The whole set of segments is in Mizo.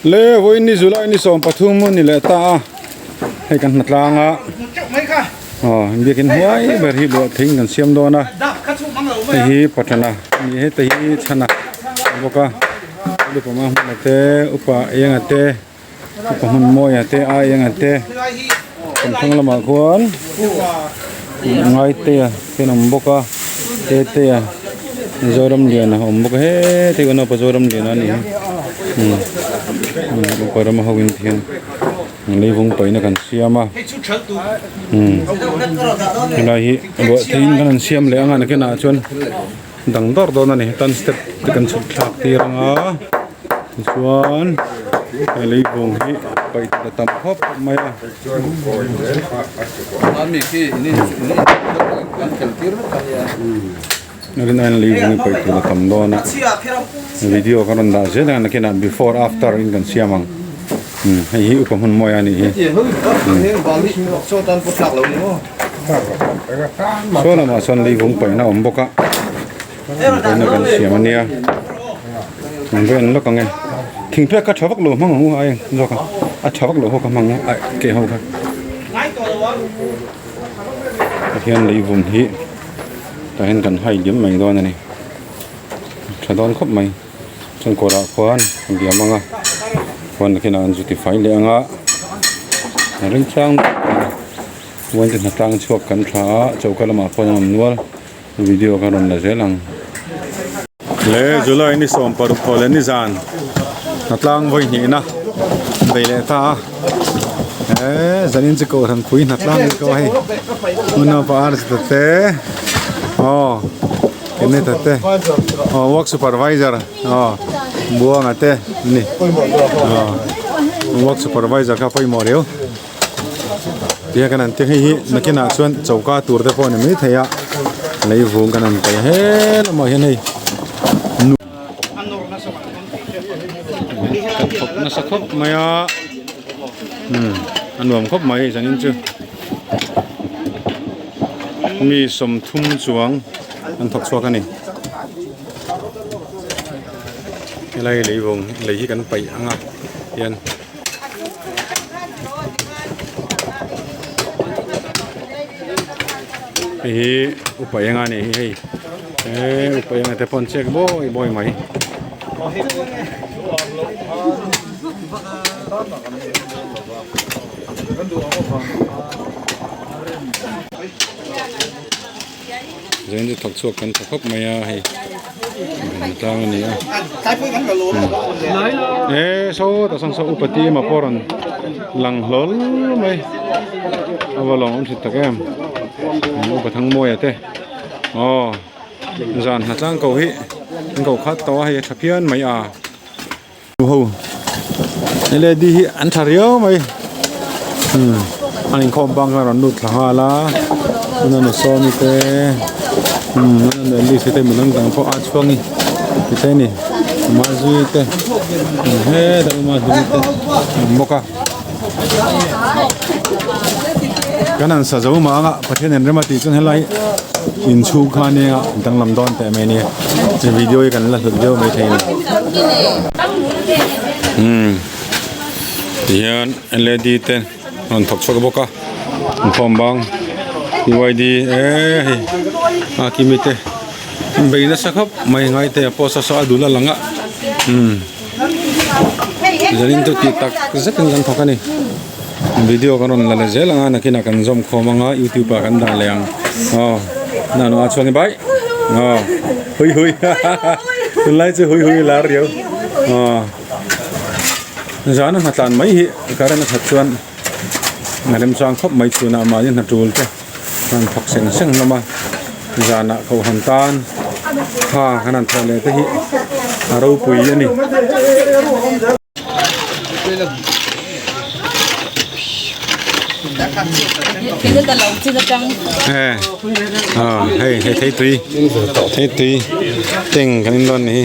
Le vawiin ni July ni 13 ni leh ta a hei kan hna tlang a aw biakin hnuai ber hi luah thing kan siam dawn a hei hi pathana a ni heta hi chhana a bawk a upa hma hmuna te upa enga te upa hmun mawia te a enga te kan thlang lamah khuan Ngaitea te an awm bawk a Tetea Zoramliana a awm bawk a heti kan upa Zoramliana a nih hi umm upa rama ho in ti hian leivung paihna kan siam a umm helai hi ruah theiin kan han siam leh ang a nakinah chuan dang dawrh dawn a ni tan step te kan chhuk thlak tir ang a tichuan he leivung hi paih tur a tam khawp mai a. Rin leivung hi paih tur a tam dawn a video ka rawn dah zel ang nakinah before after in kan siam ang hei hi upa hmun mawi a nih hi saw lamah sawn leivung paihna a awm bawk a paihna kan siam a nia an va en lawk ang e thingpek kha tha vak lo hmang ang u a eng zawk a a tha vak lo ho kha hmang ang a ke ho kha tihian leivung hi tah hian kan hai liam mai dawn a ni tha dawn khawp mai chuan kawrah khuan a liam ang a khuan nakinah an zu tifai leh ang a a remchang uain te hnatlang chhuak kan tha a choka lamah pawh an awm nual. Video ka rawn la zel ang. Le July ni 16 thaw leh ni zan hnatlang vawi hnihna bei leh ta a eh zanin chu kohhran pui hnatlang ni ko hei hmun a pa ar ta te aw kene ta te aw work supervisor aw buanga te ni aw work supervisor kha pawimawh riau. Tia kan han ti hei hi nakinah chuan choka tur te pawh a ni mai thei a leivung kan han paih he lamah hian hei nu kan thawk nasa khawp mai a umm a nuam khawp mai zanin chu mi 30 chuang an thawk chhuak a ni helai leivung lei hi kan paih ang a hian. Hei hi upa eng a nih hi hei he upa eng a te pawh an chek bawi bawi mai. Zain chu thawk chhuak kan tha khawp mai a hei tlang a ni a e saw tah sawn saw upa tima pawh rawn lang hlawl mai a va lawm awm thin tak em upa thangmawia te aw zan hna tlang ko hi an ko khat tawh a hei a tha phian mai a. Ho led hi an tha riau mai umm an inkhawm bang khan a rawn lut thla nghal a tuna nu sawmi te umm a nu Alice te mi dang dang pawh a chhuak ni ti a ni mazui te hetah mazui te an awm bawk a kan han sa zo mang a Pathian in rem a tih chuan helai inchhung kha nia danglam dawn teh mai nia he video hi kan la hlut viau mai thei a ni umm tihian led te rawn thawk chhuak bawk a inkhawm bang pyd eee hei a kimi te bei nasa khawp mai ngai te a post a saw a dul a lang a umm. Zanin chu tih tak zetin kan thawk a ni video kan rawn la leh zel ang a nakinah kan zawm khawm ang a youtube ah kan dah leh ang aw nano a chuan bai aw hui hui tunlai chu hui hui lar riau aw zan a hna tlan mai hi current a that chuan a remchang khawp mai chhunah mahni hna tul te an thawk seng seng hlawm a zanah kohhran tan tha kan han thawh leh te hi a ropui a ni. Hei hei thei tui thei tui teng kan in dawn ni hi.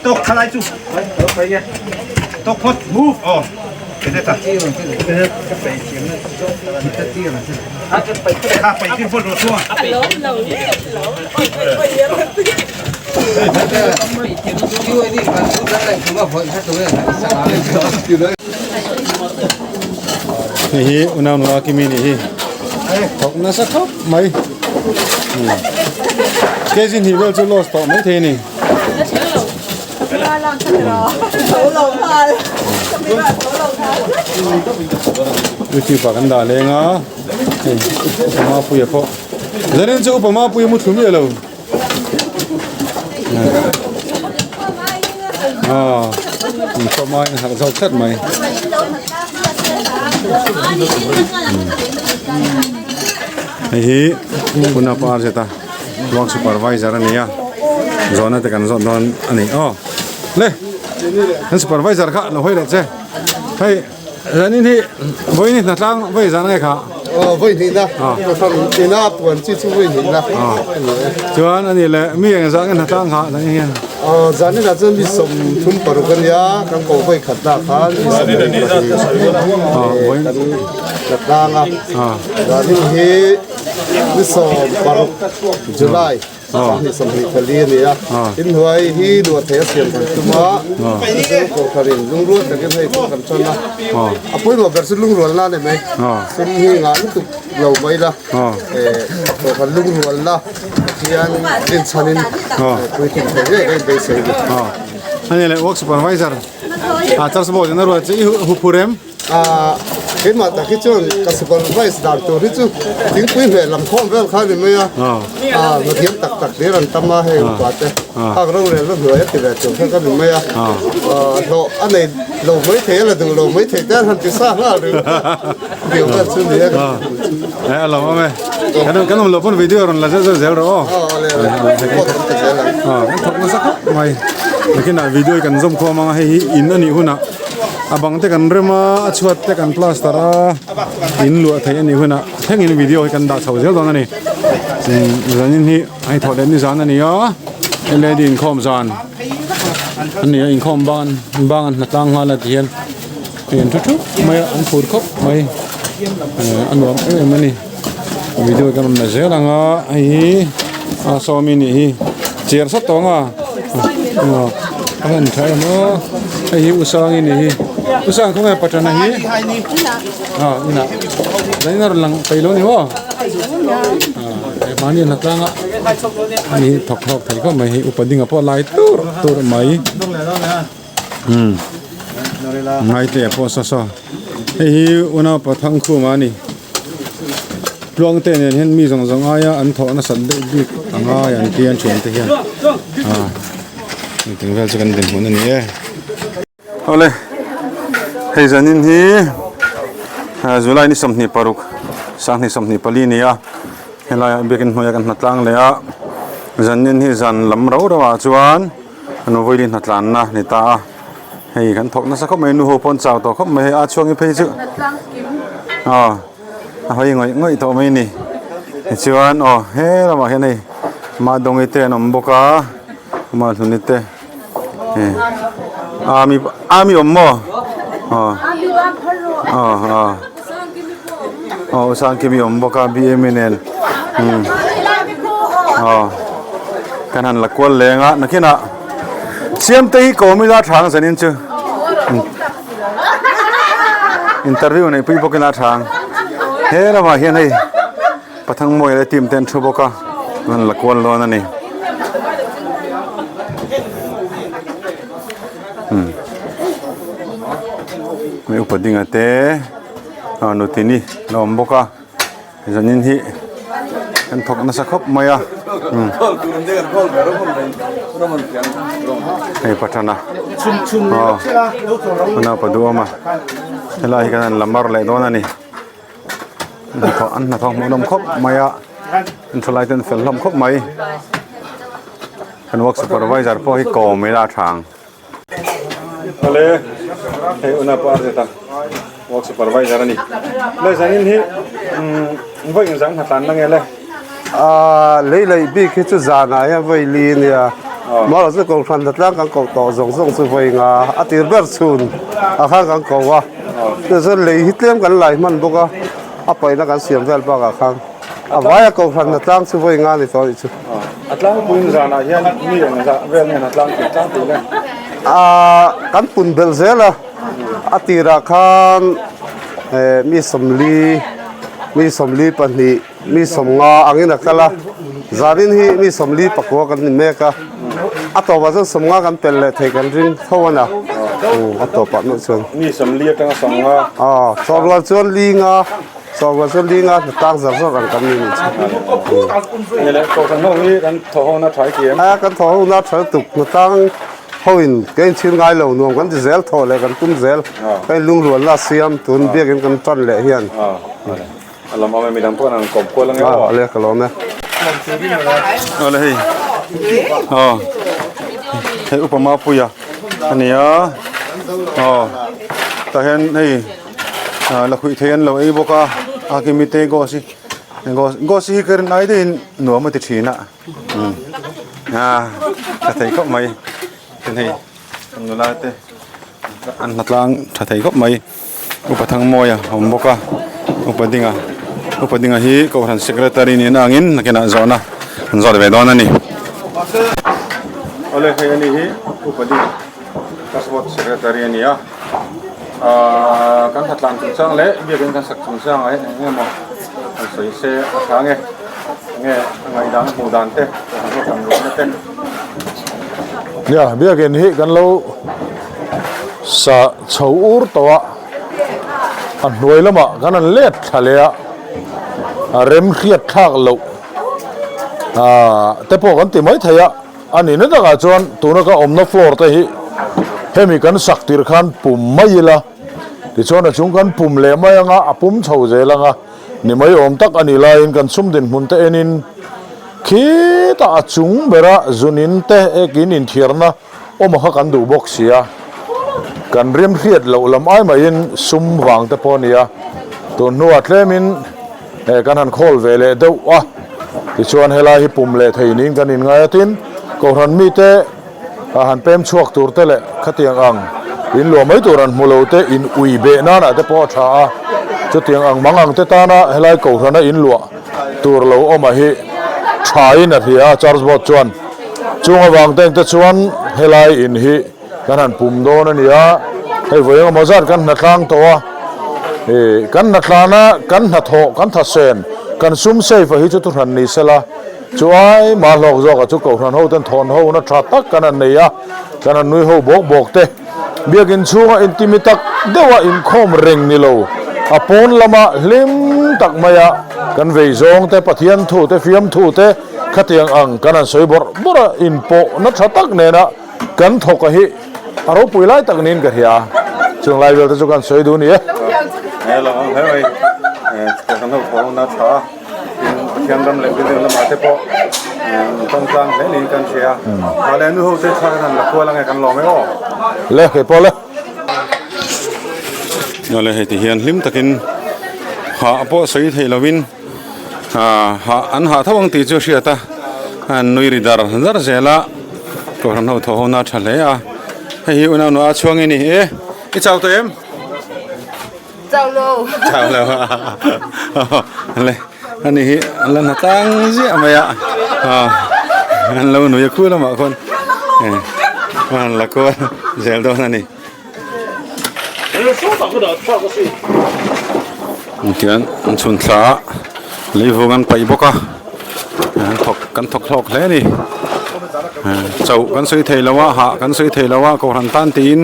Tawk thalai chu tawk phawt move aw Hei hi unau nula kimi nih hi thawk nasa khawp mai kg hnih vel chu loss tawh maithei a ni. YouTube ah kan dah leng a hei upa mapuia pawh zanin chu upa mapuia mu thlu miah lo ah upa main a harh zawk tlat mai hei hi unapa ar zeta. Work supervisor a ni a zawhna te kan zawt dawn a ni aw le kan supervisor kha lo hawi leh che hei zanin hi vawiin hi hnatlang vawi zan ange kha aw vawi hnihna ina puan chi chu vawi hnihna chuan a ni le mi eng zah nge hnatlang kha zanin hian aw zanin ah chuan mi 36 a nia kan ko vawi khat dah khan mi 22 kan hnatlang a zanin hi Ni 16 July 2024 a ni a, inhnuai hi luah theih a siam kan tum a, Mizo Kohhranin lungrual takin hei pawh kan tan a, a pawimawh ber chu lungrualna a ni mai, sum hi ngah lutuk lo mai la, Kohhran lungrualna Pathian rinchhanin puitling thei ngei ka inbeisei a ni. A ni leh work supervisor a charge board in a ruat che i huphur em? Keimah tak hi chuan ka supervise dan tur hi chu thingpui hmeh lam khawm vel kha a ni mai a, hna thiam tak tak hlir an tam a hei upa te khak rorel na hnuai a ti ve tur kha ka ni mai a, hlawh a nei lo mai thei a la duh lo mai thei te an han ti sa nghal ringawt a, chutiang vel chu ni e ka ti duh chu. E a lo awm e, kan awm loh pawn video rawn la zeuh zeuh zel rawh aw. Aw le le, pawh kan ti zel ang. Kan thawk nasa khawp mai, nakinah video hi kan zawm khawm ang a hei hi in a nih hunah. A bang te kan rem a, a chhuat te kan plaster a, in luah theih a nih hunah thlengin video hi kan dah chho zel dawn a ni. Zanin hi hei thawh leh nizan a ni a, led inkhawm zan a ni a, inkhawm ban bang an hnatlang nghal a ti hian hei an thu thup mai a, an phur khawp mai a nuam em em a ni. Video hi kan rawn la zel ang a, hei hi a sawmi nih hi chiar sawt tawh ang a. A han tha em aw hei hi Usangi nih hi Usang khawnge Paṭana hi a inah zanin a rawn lang peih lo ni maw a mahni an hnatlanga ani hi thawk hlawk thei khawp mai hei upa dinga pawh lai tur tur mai umm ngaite pawh saw saw hei hi unaupa Thangkhuma a ni. Tluangte nen hian mi zawng zawng aia an thawh nasat deuh bik a ngai an tia an thiante hian ah engtin vel chu kan dinhmun a ni e. Awle hei zanin hi July ni 26 2024 a ni a helaiah biakin hnuaiah kan hnatlang leh a zanin hi zan lam rau rauh ah chuan an vawiin hnatlanna a ni ta a. Hei kan thawk nasa khawp mai nu ho pawh an chau tawh khawp mai hei a chhuak hi phei chu aw a hawi ngawih ngawih tawh mai a ni tichuan aw he lamah hian hei Mahdawngi te an awm bawk a Mahluni te hei ami ami awm maw aw aw aw aw Usangkimi awm bawk a B_M nen umm aw kan han la kual leng a nakinah. Siamte hi kawm ila tha ang zanin chu interview neih pui bawk ila tha ang he lamah hian hei pathang mawi leh team te an thu bawk a an la kual dawn a ni umm upa dinga te nutini a awm bawk a. Zanin hi kan thawk nasa khawp mai a hei pathana aw naupa duhawm a helai hi kan han la mar leh dawn a ni hnathawh an hnathawk hmuh nawm khawp mai a an thalai te an fel hlawm khawp mai kan work supervisor pawh hi kawm ila a tha ang. Awle hei una par zet a work supervisor a ni le zanin hi umm vawi engzah hna tlan na nge le Aaa lei laih bik hi chu zanah hian vawi li a nia. Mahrawh chu Kohhran hlatlang kan koh tawh zawng zawng chu vawi nga a tir ber chhun ah khan kan ko a, chutiang chuan lei hi tlem kan lai hman bawk a, a paihna kan siam vel bakah khan a vaia Kohhran hlatlang chu vawi nga a ni tawh a nih chu. A tlangpuiin zanah hian mi engzah vel nge hnatlang tih tlangpui le? Aaa kan pun belh zel a, a tirah khan mi sawmli, mi 42, Mi 50 angin a kal a, zanin hi mi 44 kan ni mek a, a tawpah chuan 50 kan pel leh thei kan ring tho a na, a tawpah meuh chuan. Mi 40 atanga 50. Aw, sawmrual chuan li nga, sawmrual chuan li nga hna tang zar zawk ang kan ni nih chu. Ni leh, Kohhran ho hi kan thaw ho na tha i ti em? A, kan thaw ho na tha lutuk, hna tang hoin ka inchhir ngai lo, nuam kan ti zel, thaw leh kan tum zel, ka inlungrualna a siam, tun biakin kan tan leh hian. A lam awm e midang pawh an kawp kual ange aw. A le ka lawm e. Awle hei. Aw. Hei upa Mapuia a ni a. Aw. Tah hian hei la khuih thei an lo ei bawk a. A kimi te gos hi gos gos hi ka rin ai deuhin nuam a ti thin a. A tha thei khawp mai. Tin hei nula te an hnatlang tha thei khawp mai. Upa Thangmawia a awm bawk a, Upa Dinga Upa Dinga hi Kohhran Secretary niin a angin nakinah zawhna an zawt ve dawn a ni. Awle hei ani hi Upa Dinga Passport Secretary a ni a, aaa kan hlatlan chungchang leh biakin kan sak chungchang ah hian eng emaw han sawi se a tha nge enge a ngaihdan a hmuh dan te Kohhran ho tan ruahna te. Nia biakin hi kan lo sa chho ur tawh a, a hnuai lamah kan han let thla leh a, a rem hriat thlak loh ah te pawh kan ti mai thei a, a nihna takah chuan tuna ka awmna floor te hi hemi kan sak tir khan pum mai ila, tichuan a chung kan pum leh mai anga a pum chho zel anga ni mai awm tak a nih laiin kan sum dinhmun te enin khitah a chung bera zunin te ekin inthiarna Awm a kha kan duh bawk sia, kan rim hriat loh lam ai maiin sum vang te pawh a nia, tun hnuah tlemin kan han khawl ve leh deuh a, tichuan helai hi pum leh thei niin kan inngai a, tin Kohhran mite han pem chhuak tur te leh khatiang ang in luah mai tur an hmu lo te in ui beh nanah te pawh a tha a, chutiang ang mang ang te tana helai Kohhrana in luah tur lo awm a hi thain a hria a, Church Board chuan. Chung avang teng te chuan helai in hi kan han pum dawn a ni a, hei vawi engemaw zat kan hnatlang tawh a, ih kan hnathlana kan hnathawh kan thasen kan sum safe a hi chu thuhran ni sela, chu ai mah hlawk zawkah chu Kohhran ho ten thawn ho na tha tak kan han nei a, kan han nui ho bawk bawk te. Biakin chhunga intimi tak deuha inkhawm reng ni lo, a pawn lama hlim tak maia kan vei zawng te, Pathian thu te, fiamthu te, Khatiang ang kan han sawi bawrh bawrh a, inpawhna tha tak nena kan thawk a hi a ropui lai tak niin ka hria. Chung lai vel te chu kan sawi duh ni e. He lo ang hle mai, Kohhran ho thawhna tha a, tin Pathian ram leh building lamah te pawh an tawng tlang hle niin kan hria. A leh nu ho te thla kan han la kual ange kan lawm e aw. Le kei pawh le. Awle hei ti hian hlim takin hah pawh sawi thei lovin. Hah an hah tho ang tih chu a hriat a, an nui ri dar dar zel a, Kohhran ho thaw ho na tha hle a, hei hi unau nua a chhuang i ni e, i chau tawh em? Chau lo. Chau lo le ani hi an la hna tlang ziah mai a, an lo nui a khu lamah khawn an la kual zel dawn a ni. Tichuan an chhun thla a leivung an paih bawk a an thawk kan thawk hlawk hle a ni chauh kan sawi thei lo a hah kan sawi thei lo a kohhran tan tiin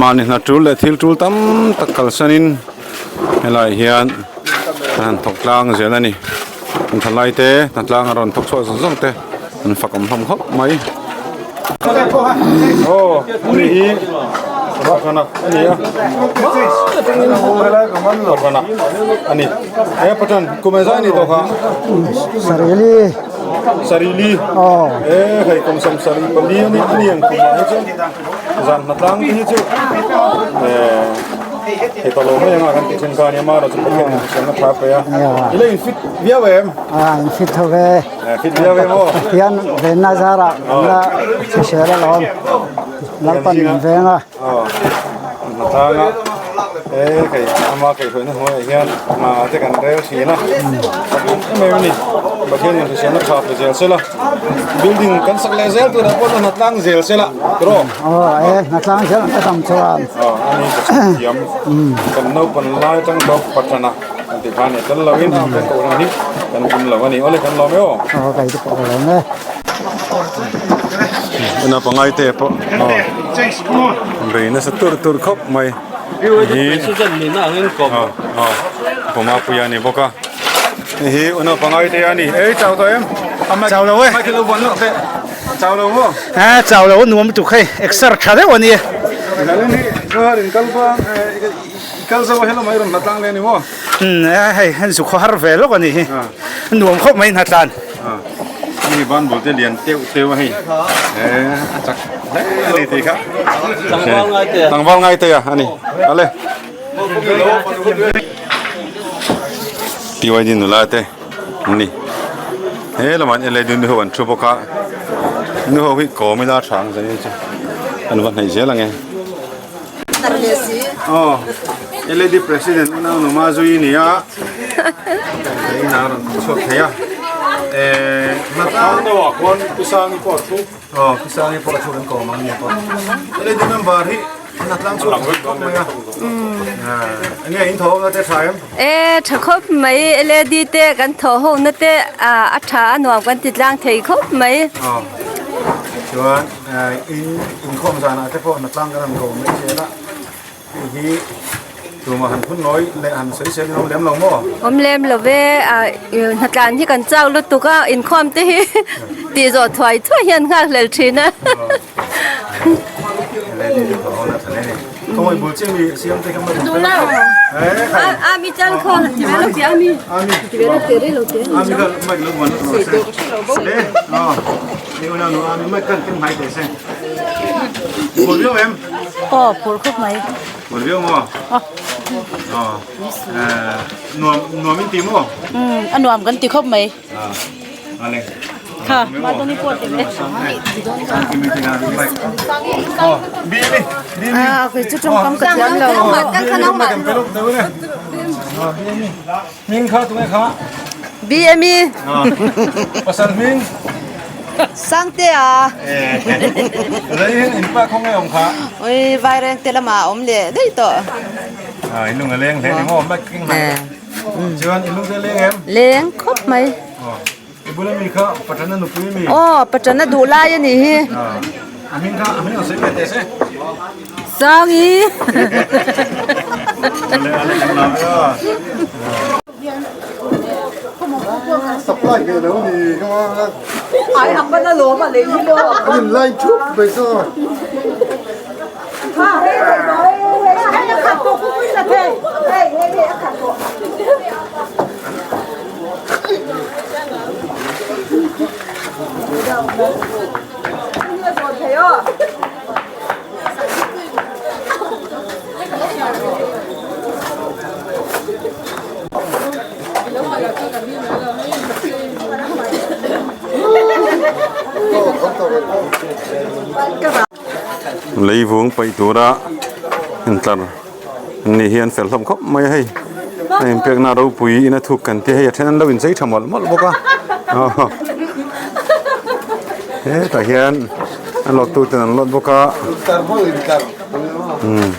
mahni hna tul leh thil tul tam tak kalsanin helaiah hian an han thawk tlang zel a ni an thalai te hnatlang a rawn thawk chhuah zawng zawng te an fak awm hlawm khawp mai. Aw ani hi Kohhrana ani a Kohhrana ani he pathan kum e zai ni tawh kha Sarili Sarili aw e hei kum sam sari pali ani ani ang kum ah hi chuan zan hna tlang te hi chu e. Thei ta lo mai anga kan tih then kha ania amaherawh chu Pathian in hriselna tha a pe a. I la in fit viau em? A in fit tho ve. Fit viau em aw? Pathian venna zarah kan la hrisel alawm. Lalpan min veng a. Aw hnathanga e kei ama kaihhruaina hnuaiah hian hna te kan rel thin a em em a ni Pathian in hriselna tha pe zel sela building kan sak leh zel turah pawh hna tlang zel sela tawrh aw e hna tlang zel an tam chuan aw ani ka chhun thiam kan naupan lai atang tawh pathana kan tih kha a ni tel lovin a kan kohhran hi kan tum lo a ni awle kan lawm e aw aw kei te pawh ka lawm e. Naupang te pawh bei nasa tur tur khawp mai hi pawma puia a ni bawk a hei hi naupang te a ni ei chau tawh em chau lo e chau lo maw a chau lo nuam lutuk hei exer tha deuh a nia kal zo hello mai rawn hlatlang leh a ni maw hei an zu khaw har ve lawk a ni hi nuam khawp mai hnatlan mi ban bul te lian teuh teuh a hei a chak hle a ni tih kha tlangval ngai te tlangval ngai te a ani ale PYD nula te an ni he lamah hian LAD nu ho an thu bawk a nu ho hi kawm ila tha ang zanin chu an va hnaih zel ang e. Aw LAD president unau numa zui a ni a hei inah a rawn chhuak thei a eh hnathawk deuhah khuan Pu Sangi pawh a thu aw Pu Sangi pawh a thu kan kawm ang ni pawh LAD member hi hnatlang chhuak thei khawp mai a eng nge in thawh na te tha em? E tha khawp mai LAD te kan thawh ho na te a tha a nuam kan ti tlang thei khawp mai. Aw chuan In inkhawm zanah te pawh hnatlang kan han ko mai zel a, hei hi tumah han phun nawi leh han sawi sel in awm lem lo maw? Awm lem lo ve, hnatlan hi kan chau lutuk a, inkhawm te hi tih zawh thuai thuai hian nghak hlel thin a. Aw phur khawp mai. Phur viau maw? Aw. Nuam nuam in ti maw? Um a nuam kan ti khawp mai. Ale. Kha ma tawni pawh ti ve. Aw bi mi bi mi. A kei chu tawngkam ka thiam lo. Hming kha tunge kha? BME. Pasal hming? Sangtea. Rei hian in pa khaw nge awm kha? Oi Vaireng te lamah awm leh daih tawh. Ah in lung a leng hle ni maw? Mic king hnai. Chuan in lung te leng em? Leng khawp mai. I bula mi kha Paṭana nupui mi? Aw Paṭana duh lai a nih hi. A hming kha a hming a sawi ve teh se. Sangi. Supply ve lo ni kha. Ai a pana lawm a lei hi lo. An in line thup mai saw. Leivung paih tura intlar an nih hi an fel hlawm khawp mai a hei a inpekna ropui in a thuk kan tia hei a then an lo inchei tha mawlh mawlh bawk a hetah hian a lawt tu ten an lawt bawk a umm.